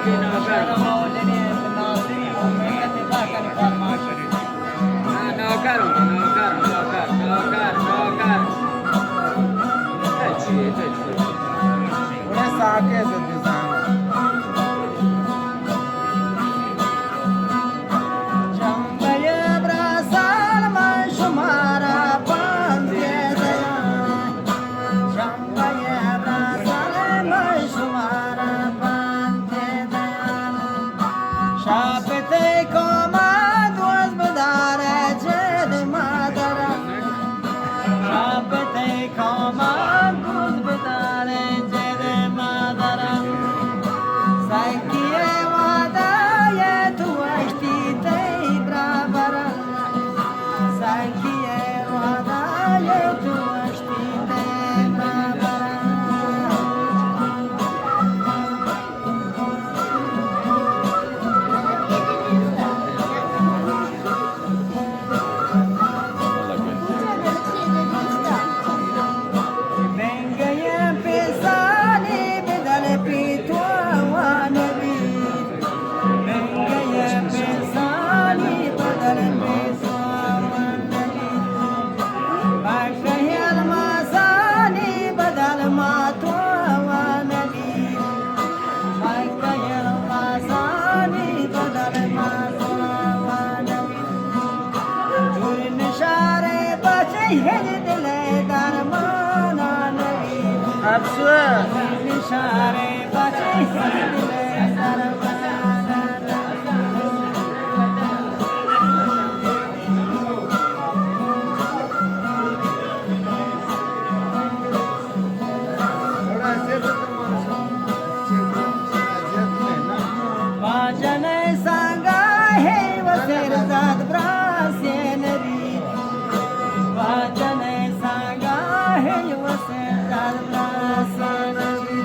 نوکر، نوکر، نوکر، نوکر، نوکر۔ اے چی اے؟ اے چی اے؟ اڑے ساکے سے دزانا۔ چمبئے براسان من شمارا پنتے دیاں۔ چمبئے براسان من شمارا پنتے دیاں۔ شاپ تئی قوما دوست بدارے جد مادرا۔ شاپ تئی قوما دوست بدارے جد مادرا۔ سکی وعدہ یہ تو اشتی تئی برابرا۔ سکی وعدہ یہ تو اشتی تئی برابرا۔ بنگئے پیسانی بدل پہ تو وانبی۔ بنگئے پیسانی بدل پہ تو وانبی۔ بنگئے الماسانی بدل ما تو وانبی۔ بنگئے الماسانی بدل ما تو وانبی۔ جور نشارے بچے ہج دلے درمانا نبی۔ افسوس۔ نشارے بچے ہج دلے درمانا نبی۔ واجہ نئے سانگا ہے وسیر زاد براس نبی۔ واجہ نئے سانگا ہے وسیر زاد براس نبی۔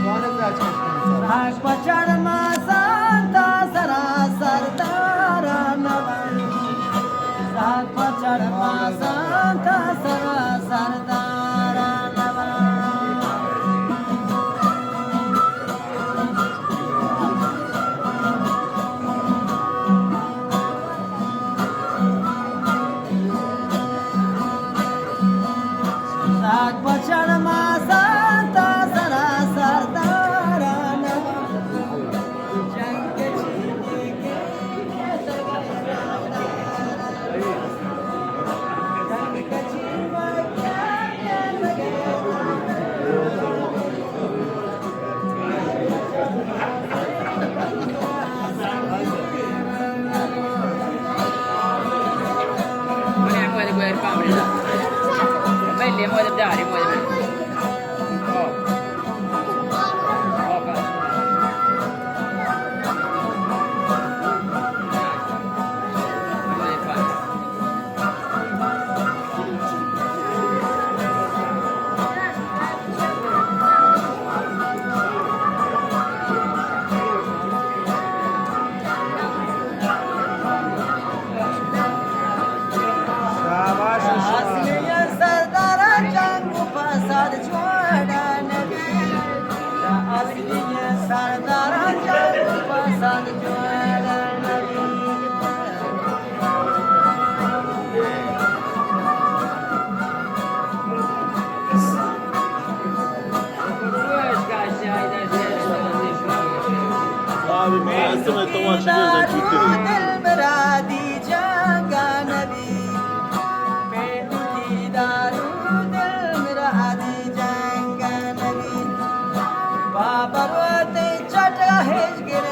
ساک پچڑ ما سانتا سرا سردارا نبی۔ ساک پچڑ ما سانتا سرا سردارا نبی۔ ساک پچڑ ما سانتا سرا سردارا نبی۔ جنگ چیزے کہ شاباش، شاباش۔ اصلی سردار جنگ و فساد جوڑا نبی۔ اصلی سردار جنگ و فساد جوڑا نبی۔ آ، بی ملازم ہے، تو وہاں شکل دے، دل مرادی جنگا نبی۔ میں دکھی دارو دل مرادی جنگا نبی۔ بابر وتے چٹا ہچ گر